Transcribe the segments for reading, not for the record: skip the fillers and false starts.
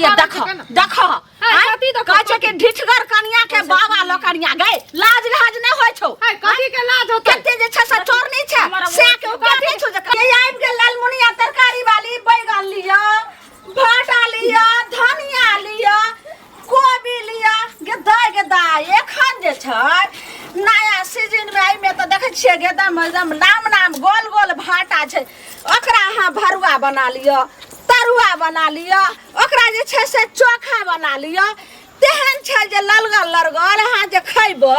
ये देख देख कथी देखो, कहै छै कि ढिठगर कनिया के बाबा ल कनिया गए लाज लिहाज नहि होइ छौ है कथी के लाज होतै कते जे छै से चोरनी छै से के उपाय नहि छौ जे ये आबि गेल लालमुनिया तरकारी वाली बैगन लिअ भाटा लिअ धनिया लिअ कोबी लिअ गे दाय गे दाय एखन जे छै नया सीजन मे एहिमे तऽ देखै छियै गे एकदम एकदम नाम नाम गोल गोल भाटा छै ओकरा अहाँ भरुआ बना लिअ तरुआ बना लिअ ओकरा जे छै से चोखा बना लिअ तेहन छै जे ललगल लरगल अहाँ जे खैबै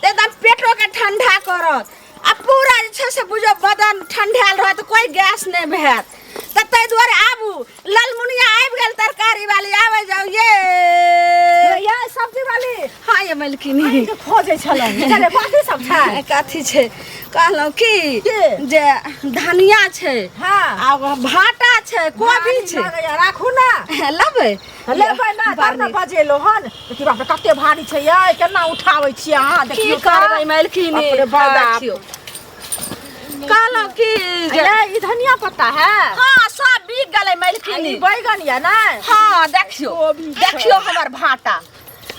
तऽ एकदम पेटोके ठंडा करत आ पूरा जे छै से बुझो बदन ठंडायल रहत कोइ गैस नहि हैत तऽ ताहि दुआरे आबू ललमुनिया आबि गेल तरकारी वाली आबै जाउ ये ये सब्जी वाली हाँ ये मलकिनी अहाँके खोजै छलहुँ बुझलियै कथी सब छै कथी छै कहलहुँ की के? जे धनिया छै हाँ आ भाटा छै कोबी भारी छै लगैया, राखू ना लेबै लेबै ना तब ने बजेलो हन देखियौ बाप रे कते भारी छै यै केना उठाबै छियै अहाँ की देखियौ तऽ। करबै मलकिनी बाप रे बाप। देखियौ कहलहुँ की जे ये ई धनिया पत्ता है हाँ सब बिक गेलै आ ई मलकिनी बैगन या नै हाँ देखियौ कोबी छै। देखियौ हमर भाटा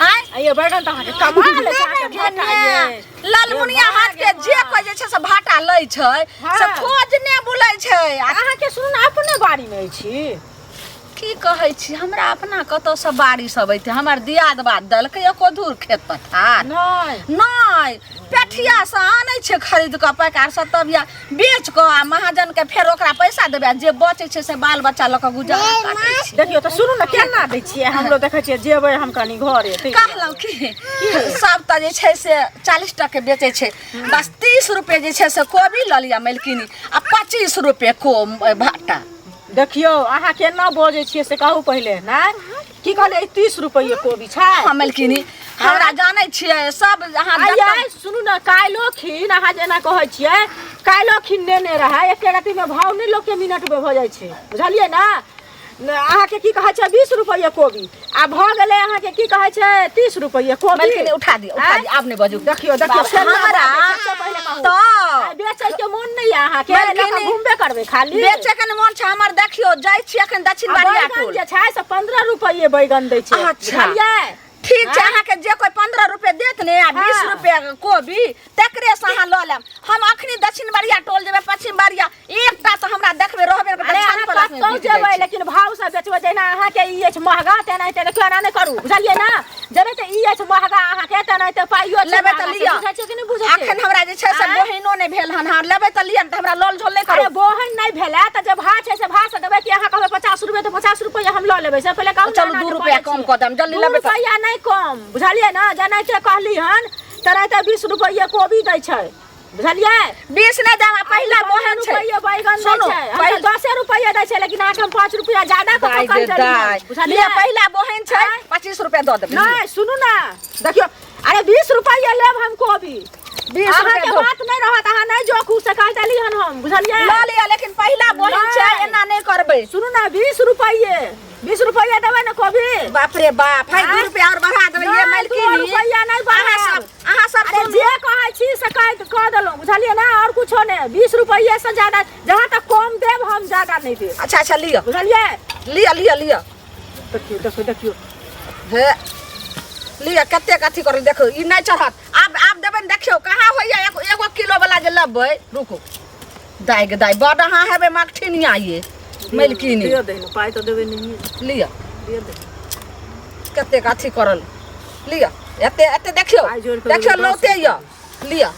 आँय आ ये बैगन तऽ अहाँके कमाल अछि अहाँके भाटा ये ललमुनिया हाथ के जे कोइ जे छै से भाटा लै छै से हाँ। खोजने बुलै छै आ अहाँके सुनू ने अपने बाड़ी मे अछि की कहै छी हमरा अपना कतौसँ बारिश अबै हमर दियाद बाद देलकै एको धूर खेत पथार नहि नहि पेठियासँ आनै छै खरीद कऽ पैकारसँ तब या बेच कऽ आ महाजनके फेर ओकरा पैसा देबै आ जे बचै छै से बाल बच्चा लऽ कऽ गुजारा काटै छै देखियौ तऽ सुनू ने केना दै छियै हमरो देखै छियै जेबै हम कनि घरे ताहि दुआरे। कहलहुँ कि सब तऽ जे छै से 40 टके बेचै छै बस 30 रुपए जे छै से कोबी लऽ लिअ मलकिनी आ 25 रुपए को भाटा देखियौ अहाँ केना बजै छियै से कहू पहिले नहि की कहलियै 30 रुपैए कोबी छै हँ मलकिनी हमरा जानै छियै सब अहाँ आ जतऽ- यै सुनू ने काल्हिो खिन अहाँ जेना कहै छियै काल्हिो खिन नेने रहै एके रतीमे भाव नहि लोकके मिनटमे भऽ जाइ छै बुझलियै ने ने अहाँके की कहै छै 20 रुपैए कोबी आ भऽ गेलै अहाँके की कहै छै 30 रुपैए कोबी मलकिनी उठा दियौ उठा आँय? दियौ आब नहि बजू देखियौ देखियौ बाप, केना हमरा बाजै छै, से पहिले कहू। तऽ आइ बेचै के मोन नहि यऽ अहाँके मलकिनी, लऽ कऽ घुमबे करबै खाली बेचे के ने मोन छै हमर देखियौ जाइ छी अखन दक्षिण आ बारिया बैगन टोल जे छै से 15 रुपैए बैगन दै छै अच्छा। बुझलियै ठीक छै आँय? अहाँके जे कोइ 15 रुपए देत ने आ 20 हाँ। रुपए कोबी तकरे से अहाँ लऽ लेब हम अखनी दक्षिण बारिया टोल जेबै पश्चिम बारिया एकटा तऽ हमरा देखबै रहबे नहि करतै, अरे छान अहाँ पर रखने कतौ बिक जाइ जेबै छै। लेकिन भाव से बेचबै जहिना अहाँके ई अछि महगा तेनाहिते देखियौ एना नहि करू बुझलियै ने जेनाहिते ई अछि महगा अहाँके तेनाहिते पाइयो छै लेबै तऽ महगा, से लिअ बुझै छियै कि नहि बुझै छियै अखन हमरा जे छै से आँय? बहिनो नहि भेल हन हँ लेबै तऽ लिअ ने तऽ हमरा लोल झोल नहि अरे करू बोहन नहि भेलै तऽ जे भाव छै से भाव से देबै कि अहाँ कहबै 50 रुपए तऽ 50 रुपए हम लऽ लेबै से पहिले कहू ने चलू, एना दू जे रुपैआ कहै कम छियै। कऽ देब, जल्दी दू लेबै तऽ। रुपैआ नहि कम बुझलियै ने जेनाहिते कहली हन तेनाहिते 20 रुपैए कोबी दै छै बुझलियै 20 नहि देब आ पहिला बोहन छै रुपैए बैगन दै सुनू, छै हम तऽ पहिल- 10 रुपैए दै छै लेकिन अहाँके हम 5 रुपैआ ज्यादा कऽ दाइ कऽ कहि गे देली हन, दाइ। बुझलियै लिअ पहिला बोहन छै आँय? 25 रुपया दऽ देबै नहि सुनू ने देखियौ अरे 20 रुपैए लेब हम कोबी 20 रुपया अहाँके दो। बात नहि रहत अहाँ नहि जोखू से कहि देली हन हम बुझलियै लऽ लिअ लेकिन पहिला बोहन छै नहि। एना नहि करबै सुनू ने 20 रुपैए 20 रुपैए देबै ने कोबी बाप रे बाप है 2 आँय? रुपया और बढ़ा देबै ये नहि, मालकिनी दू रुपैआ नहि अहाँ बढ़ायब। सब अहाँ सब अरे सुनू। जे कहै छी से कह कह देलहुँ बुझलियै ने और कुछो नहि 20 रुपैए से ज्यादा जहाँ तक कम देब हम ज्यादा नहि देब अच्छा अच्छा लिअ बुझलियै लिअ लिअ लिअ देखियौ देखियौ देखियौ हे लिअ कतेक अथी करल देखो ई नहि चढ़त आब आब देबै ने देखियौ कहाँ होइया एगो एगो किलो वाला जे लेबै रुकू दाइ गे दाइ बड अहाँ हेबै मकठिनिया ये मलकिनी दिअ दही ने पाइ तऽ देबै नहिए लिअ दिअ दही कतेक अथी करल लिअ एते एते देखियौ पाइ जोड़ि कऽ देखियौ देबै दस लौते यऽ लिअ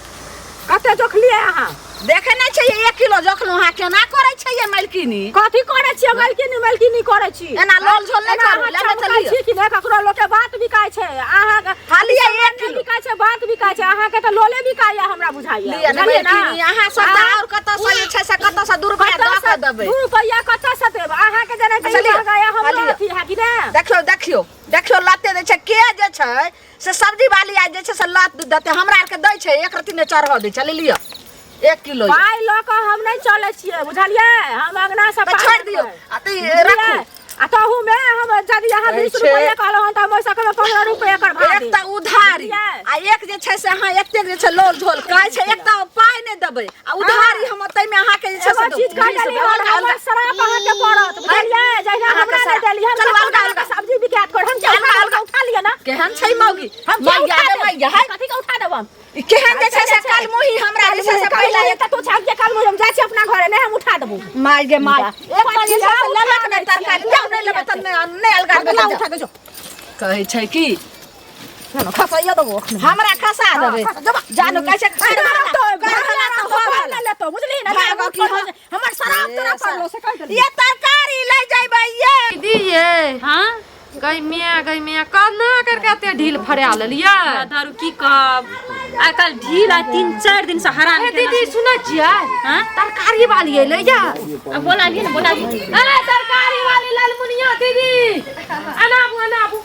कते जोखलियै अहाँ देखे नहि छै 1 किलो जोखलहुँ अहाँ केना करै छै ये मलकिनी कथी करै छियै मलकिनी मलकिनी करै छी एना लोल झोल नहि एना करू, अहाँ लेबै तऽ चमकै लिअ। छी कि नहि ककरो लोके बात बिकाय छै अहाँ हँ, लिअ, एक किलो। बिकाय छै बात बिकाय छै अहाँके तऽ लोले बिकाय हमरा बुझाइया लिअ ने बुझलियै ने? मलकिनी अहाँ सब तऽ आओर कतऽ से जे छै से कतऽ से 2 रुपया दऽ कऽ देबै 2 रुपैआ कतऽ से देब अहाँके जेना अच्छा, लिअ। महगाया हँ, हमरो लिअ। अथी है कि ने देखियौ देखियौ देखियौ लते दै छै के जे छै से सब्जी वाली आइ जे छै से लत देतै हमरा आरके दै छै एक रत्ती नहि चढ़ऽ दै छै ले लिअ 1 किलो यऽ। पाइ लऽ कऽ हम नहि चलै छियै बुझलियै हम अंगना से तऽ पाइ छोड़ि दियौ लेबै। आ तऽ ई राखू बुझलियै? आ तहू मे हम यदि अहाँ कहै 20 छै। रुपैआ कहलहुँ हन तऽ हम ओहि से कहलहुँ 15 रुपैआ एकर भाव एक देब। तऽ उधारी बुझलियै? आ एक जे छै से अहाँ एतेक जे छै लोल झोल कहै छै एक तऽ पाइ नहि देबै आ उधारी हम ताहिमे अहाँके जे छै एगो से चीज कहि देली हन हमर श्राप अहाँके पड़त बुझलियै जहिना अहाँके हमरा नहि श्राप। देली हम चलू, कतौ अलगा, अहाँके अलगा। सब्जी बिकायत कर हम क्या उठा अलगा- उठा लिया ना केहन छै मौगी हम क्या मैया उठा गे देब? मैया है कथी के उठा देब हम ई केहन जे छै से काल मुही हमरा जे छै से पहले पहिले एक तो छाप के काल मुही हम जाइ छी अपना घरे नहीं हम उठा देबू माय गे माय एक बार जे छै से लेलक नहि उठा तरकारी जाउ नहि लेबै तऽ नहि नहि अलगा हम देबै उठा के जो कहै छै की ना खसाइया देबो अखने हमरा खसा देबै हाँ, खसा- जानो कहै छै अरे करहला करहला तो तऽ हो गेल लेतो बुझली ना भागो की हम हमर शराब तोरा पड़लो से कह देली ये तरकारी ले जइबै ये दीदी ये हाँ गई मिया गई मिया कना करके एते ढील फरिया लेलियै दारू की कहब आइ काल्हि ढील आ 3-4 दिन से हरान हे केने दीदी सुनै छियै हाँ? तरकारी वाली एलै या आ बोला लिए ने बोला लिए ए तरकारी वाली लालमुनिया दीदी अनाबू अनाबू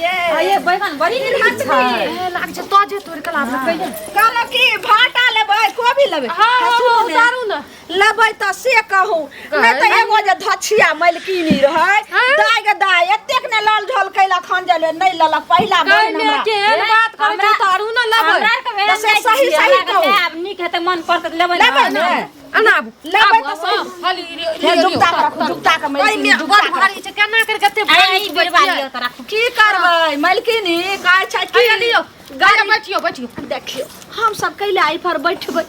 आ ये बैगन बड़ी नीक छै ए लाग छै ताजे तोड़ के लाबलकै या कहलहुँ कि भाटा लेबै कोबी लेबै हां आ सुनू ने, उतारू ने लेबै तऽ से कहू नहि तऽ एगो जे धछिया मलकिनी रहै हाँ? दाय गे दाय एतेक ने लल झोल कैलक हन जे नहि लेलक पहिला गई बहिन मिया हमरा केहन बात करै छै उतारू ने लेबै हमरा आरके तऽ से भेल सही सही कहू। आब नीक हेतै मन पड़तै तऽ लेबै लेबै ने अनाबू लेबै तऽ सही खाली हे जुगता के राखू जुगता के गई मलकिनी मिया जुगता बड़ के भारी छै केना करके एते आ भारी ई बिरवा लिअ तऽ राखू की करबै मलकिनी कहै छै की हैया लियौ गाड़ी बैठियो बैठियो देखियौ हम सब कैला एहि पर बैठबै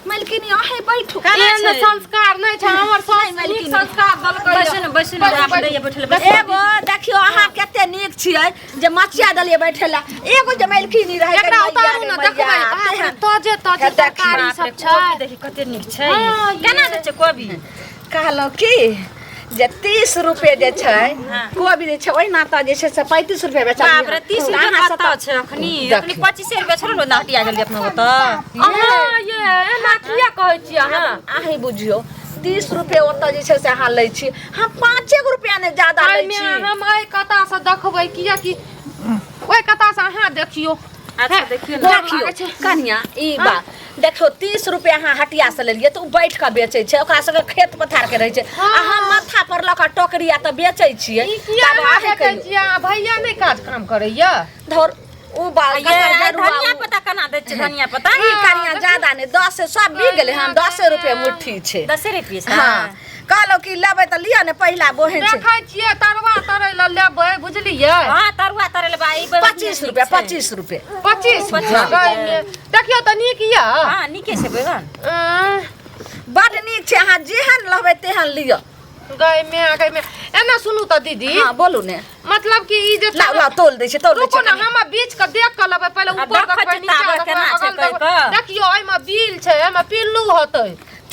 मलकिनी अहीं बैठू एहन संस्कार नहि छै हमर सास नीक मलकिनी। संस्कार देलकै बैसू ने बैसू ने बैठू, राख दैया बैठल बैसू एगो देखियौ अहाँ कते नीक छियै जे मचिया देलियै बैठे ला एगो जे मलकिनी रहै एकरा उतारू ने देखबै बाप रे ताजे ताजे हे देखियौ। तरकारी बाप रे, सब छै कोबी देखी कते नीक छै हाँ, ये। केना दै छै कोबी कहलहुँ की जे 30 रुपए जे छै हाँ। कोबी जे छै ओहिना तऽ जे छै से 35 रुपए बेचलियै बाप रे 30 रुपए अहाँ सब कतऽ छै अखनी अखनी देखियौ। 25 रुपए छोड़ू ने हटिया गेलियै अपना ओतऽ अहाँ ये एना किया कहै छियै अहाँ अहीं बुझियौ 30 रुपए ओतऽ जे छै से अहाँ लै छी हम 5 रुपया नहि ज्यादा लै एहिमे छी हम एहि कता से देखबै कियाकि ओहि कता से अहाँ देखियौ अच्छा देखियौ ने देखियौ कनिया ई बात देखियौ 30 रुपया अहाँ हटिया से लेलियै तऽ ओ बैठ कऽ बेचै छै ओकरा सबके खेत पथार के रहै छै आ हम माथा पर लऽ कऽ टोकरी आ तऽ बेचै छियै ई किया तब अहाँ अहीं बेचै कहियौ। छियै अहाँ भैया नहि काज काम करैया धौर उ बाल ये ककर जरुआ धनिया उ- पत्ता केना दै छै धनिया पत्ता ई कनिया ज्यादा नहि 10 से सब बिक गेलै हन 10 रुपये मुट्ठी छै 10 रुपये छै हाँ कहलहुँ कि लेबै तऽ लिअ ने पहिला बोहेन छै देखै छियै तरुआ तरै लए लेबै बुझलियै हाँ तरुआ तरे लेबै ई बैगन 25 रुपया 25 रुपये 25 25 देखियौ तऽ नीक यऽ हाँ नीके छै बैगन अं, बड नीक छै अहाँ जेहन लेबै तेहन लिअ गय में गय में एना सुनू तऽ दीदी हाँ बोलू ने मतलब कि ई जे लाउ लाउ तोल दै छै तोल दै रुकू छै ने हम बीच के देख के लेबै पहिले आ ऊपर देखै देखबै छियै नीचा ताबे देखबै केना छै अगल कहि देखबै कऽ। देखियौ एहिमे बिल छै एहिमे पिल्लू होतै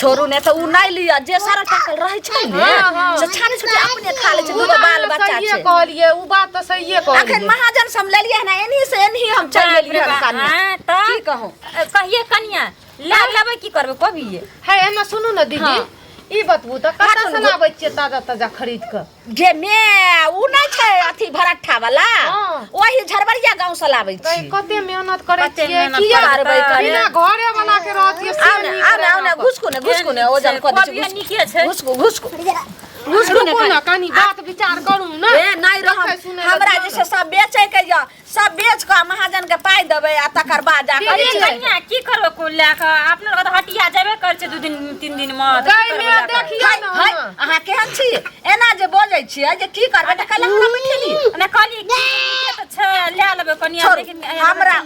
छोड़ू ने तऽ उ नहि लिअ जे सारा टाकल रहै छै ने हाँ, हाँ। से छानि छुटी अपने खा लै छै उ दूगो तऽ बाल अहाँ बच्चा सहिए छै कहलियै उ बात तऽ सहिए अखन कहलियै महाजन से हम लेलियै हन एनही से एनही हम चलि बाप रे एलियै हन बाप, कनिया हाँ, तऽ की कहू कहिए कनिया ले लेबै की करबै कोबी है एना सुनू ने दीदी हाँ। ई बतबू तऽ कतऽ हाथ से लाबै छियै ताजा ताजा खरीद कऽ गे मे उ नहि छै अथी भरट्ठा वाला हाँ। ओही झरबरिया गाँव से लाबै गई छी कते मेहनत करै कते छियै मेहनत किया करबै करै। बिना घरे वाला के रहतियै से आउ ने नीक आउ ने आउ ने रहै घुसकू ने घुसकू ने ओजन कऽ दै कोबियो छै नीके छै घुसकू घुसकू घुसकू ने रुकू ने कनी बात विचार करू ने ए नहि रहम देखै सुनै लए हमरा दियौ जे छै सब बेचै के यऽ सब बेच कऽ महाजन के पाइ देबै आ तकर बाद जा कऽ दीदी, कनिया की करबै कुल लए कऽ अपना लोग तऽ हटिया जेबे करै छै 2 दिन 3 दिन मे तऽ की गाय करबै में लए कऽ? देखियौ हाय ने हाय अहाँ केहन छी एना जे बजै छियै जे की करबै तऽ काल्हि हमरा बैठेली ने कहलियै की नीके तऽ छै लए लेबै कनिया छोड़ू, लेकिन हमरा-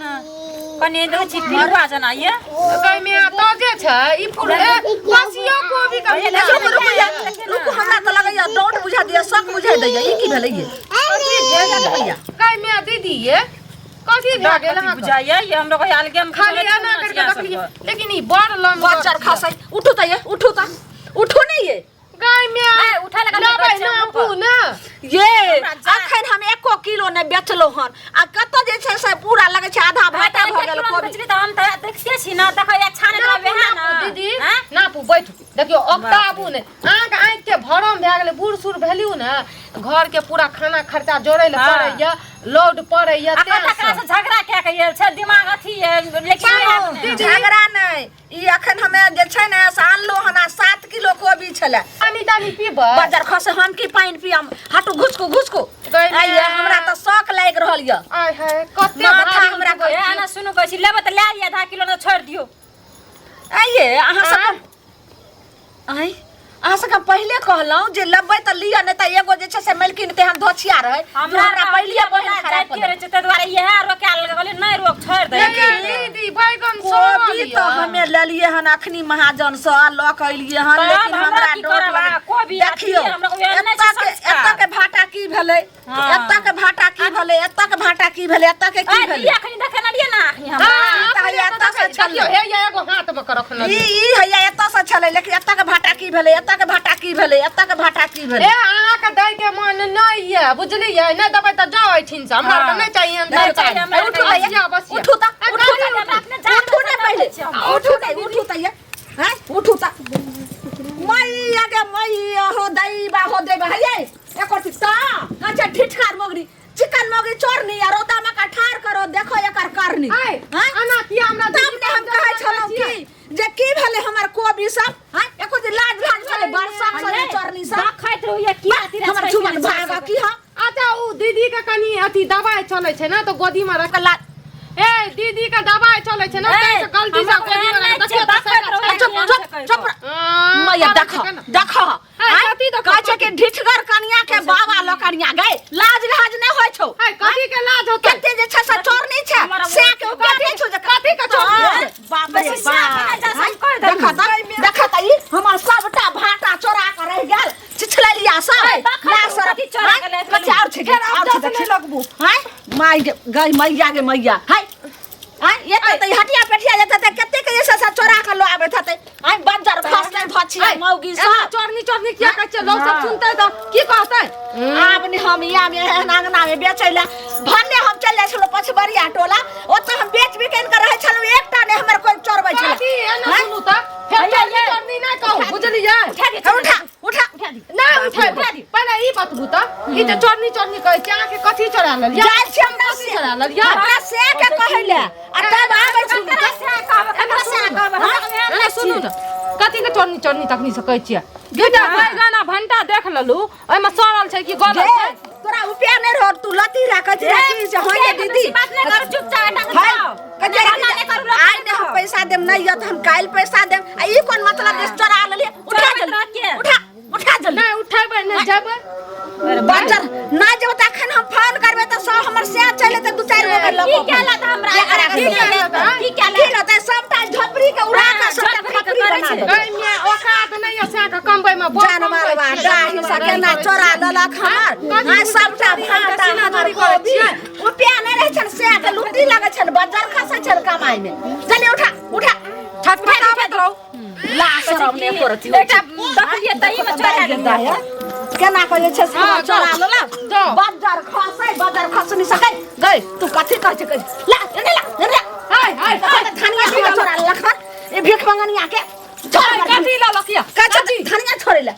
कनि देखै छी पिलुआ जेना ये गाय में ताजे छै ई फूल ए बसियो कोबी के भैया, मिला रुकू रुकू ये रुकू हमरा तऽ लगैया डाउट बुझा दिया शक बुझा दैया ई की भेलै ये भैया गाय में दीदी ये कथी भए गेल अहाँके बुझाइए ये हमरो कहिया अलगे में खाली एना करके देखलियै लेकिन ई बड़ लम्बा बच्चर खसै उठू तऽ ये उठू तऽ उठू ने ये गाय में ए, उठा लगा लेबै नापू ने ये अखन हम एको किलो नहि बेचलहुँ हन आ कतऽ जे छै से पूरा लगै छै आधा भाटा भऽ गेल कोबी तऽ हम तऽ देखते छी ना देखै अच्छा नहि नापू देबै नापू दीदी नापू बैठू देखियौ अकताबू ने अहाँके आँखि के भरम भए गेलै बूढ़ सूढ़ भेलियौ ने घर के पूरा खाना खर्चा जोड़ै लए हाँ। पड़ैया लोड पड़ैया आ तें ककरा से। से झगड़ा कए के आयल छै दिमाग अथी है लेकिन पाउ, दीदी। झगड़ा नहि ई अखन हमे जे छै ने से आनलहुँ हन आ 7 किलो कोबी छलै पानी तानी पीबै बजर खसे हम की पानि पियम हटू घुसकू घुसकू गई आइये मैं। हमरा तऽ शौक लागि रहल यऽ आय हाय कते माथा भारी हमरा डूबै ए, आना सुनू कहै छी लेबै तऽ लए लिअ आधा किलो ने छोड़ि दियौ आइये अहाँ सब आँय अहाँ सबके हम पहिले कहलहुँ जे लेबै तऽ लिअ नहि तऽ एगो जे छै से मलकिन तेहन धोछिया रहै जे हमरा हमरा पहिलिये बहिन खराब जाइते कऽ रहै छै ताहि दुआरे इएह रोका लगल नहि रोक छोड़ि दे दीदी बैगन सड़ल कोबी यऽ। तऽ हमे लेलियै हन अखनी महाजन से लऽ कऽ एलियै हन तब लेकिन हमरा हमरा की डर करब? लगै। कोबी आ देखियौ की हमरा ओहन नहि छै एतऽ के संस्कार। एतऽ के भाटा की भेलै हाँ। एतऽ के भाटा की भेलै एतऽ के भाटा की भेलै एतऽ के की ए, भेलै दीदी अखनी देखे ना लिए ना अखनी हमरा हाँ, तऽ हैया एतऽ से देखियौ छलै हे ये एगो हाथ में के रखने ई छी। ई हैया एतऽ से छलै लेकिन एतऽ के भाटा की भेलै एतऽ के भाटा की भेलै एतऽ के भाटा की ए भेलै अहाँके दै के मन नहि ये बुझलियै नहि देबै तऽ जाउ एहिठिन से हमरा आरके नहि चाही एहन नहि तरकारी चाही हमरा उठू नहि। बसिया बसिया उठू तऽ ए, उठू गाड़ी तऽ उठू। अपने जान उठू ने पहिले उठू ने उठू तऽ ये हैं उठू तऽ मैया गे मैया हो दैबा हो दैबा हे ये एकर ता अच्छा ठिठकार मोगरी चिकन मोगरी चोरनी आ रौदा में का ठार करो देखो एकर करनी ऐ, हैं? एना किया हमरा तब दीदी ने हम कहै छलहुँ कि जे की भेलै हमर कोबी सब हैं एको दिन लाज लाज छलै बरसा छलै चोरनी सब देखैत रहिए की अथी रहै हमर छै, जुबन भागा की हम अच्छा उ दीदी के कनी अथी दवाई चलै छै ने तऽ गोदी में रख ला ए दीदी के दवाई चलै छै ने ए, ताहि से गलती से हमरा गोदी में ओहन रख नहि छै, देखियौ तऽ देखैत रहू, सही चुप चुप चुप हाँ, मैया करै देख छै केना? देख है, कथी देखो, कहै छै कि ढिठगर कनिया के बाबा लकनिया गई लाज लाज नहि होइ छौ है, कथी के लाज होतै कते जे छै से चोरनी छै हमरा से के उपाय नहि छौ जे कथी के चोरनी हाँ, छै? बाप रे बेसी साफ बाप नहि जा, सब कहि देलहुँ। देख त देख त ई हमर सबटा भाटा चोरा के रहि गेल चिछललिया सब है, देखै ला रहू, सर कथी चोरा के लए कथी और छै और छै देखी लगबू हाय माय गे गई मैया गे मैया हाय आय एते त हटिया पेठिया जेते त कते के जे से चोरा के लो आबैत हेतै आय बज्जर खसलै धछिया मौगी एना सब चोरनी चोरनी किया कहै छियै लोग सब सुनतै तऽ की कहतै आब ने हम या में एहन अंगना में बेचै ले भन्ने हम चल जाइ छलहुँ पछबरिया टोला ओतऽ हम बेच बिकैन के रहै छलहुँ एकटा ने हमर कोइ चोरबै छलै कथी एना सुनू तऽ फेर चोरनी चोरनी नहि कहू बुझलियै उठा उठा नहि उठेबै पहिले ई बतबू तऽ ई जे चोरनी चोरनी कहै छियै अहाँके कथी चोरा लेलियै जाइ छी हमरा कथी चोरा लेलियै हमरा से के कहै ले आ तब आबै छी ककरा से कहब ककरा से कहब हमरा ओहन एना सुनू ने कथी के चोरनी चोरनी तखनी से कहै छियै दूटा बैगन आ भंटा देख लेलू ओहिमे सड़ल छै कि गलल गे, छै तोरा रुपया नहि रहो तू लती राखै छी राखी जे हाँ ये दीदी बेसी बात नहि करू चुपचाप एठाम हाय, जाओ कहै हल्ला नहि करू लोक आइ ने हम पैसा देम नहि यऽ तऽ हम काल्हि पैसा देम आ ई कोन मतलब जे चोरा लेलियै उठा चोराबैत जल्दी रहत के? उठा उठा जल्दी नहि उठेबै नहि जेबै बच्चा ना जेबो तऽ अखन हम फोन करबै तऽ सब हमर से चलि एतै दू चारि गो के लऽ की केला तऽ हमरा की की केला तऽ? की केला की रहतै सबटा झोपड़ी के उड़ा कऽ सबटा झोपड़ी के खपरी करै बना छै। देबै गै माय औकात नहि यऽ सएह के कमबै मे बहुत जानवर कमबै बा छियै, डाही जानवर से केना करै चोरा छियै। लेलक हमर कथी हाँ सबटा भाटा सीना हमर जोरी करै कोबी छियै? रुपया नहि रहै छनि से के लुटी लगै छनि बज्जर खसै छनि कमाइ मे जल्दी उठा उठा छटपटाबैत रहू ला शरम नहि करती एकटा देखलियै तही मे चोरा लेलियै केना कऽ जे छै से हाँ, हमर चोरा जाउ। लेलक जाउ। बज्जर खसै बज्जर खसनी सकै गै तू कथी कहै छै कहै छै? ला एने ला एने ला हाय हाय देखो तऽ धनिया हमर चोरा लेलक हन ई भीख मंगनिया के छोड़ कथी ललक यऽ कहै छै धनिया छोड़ै ले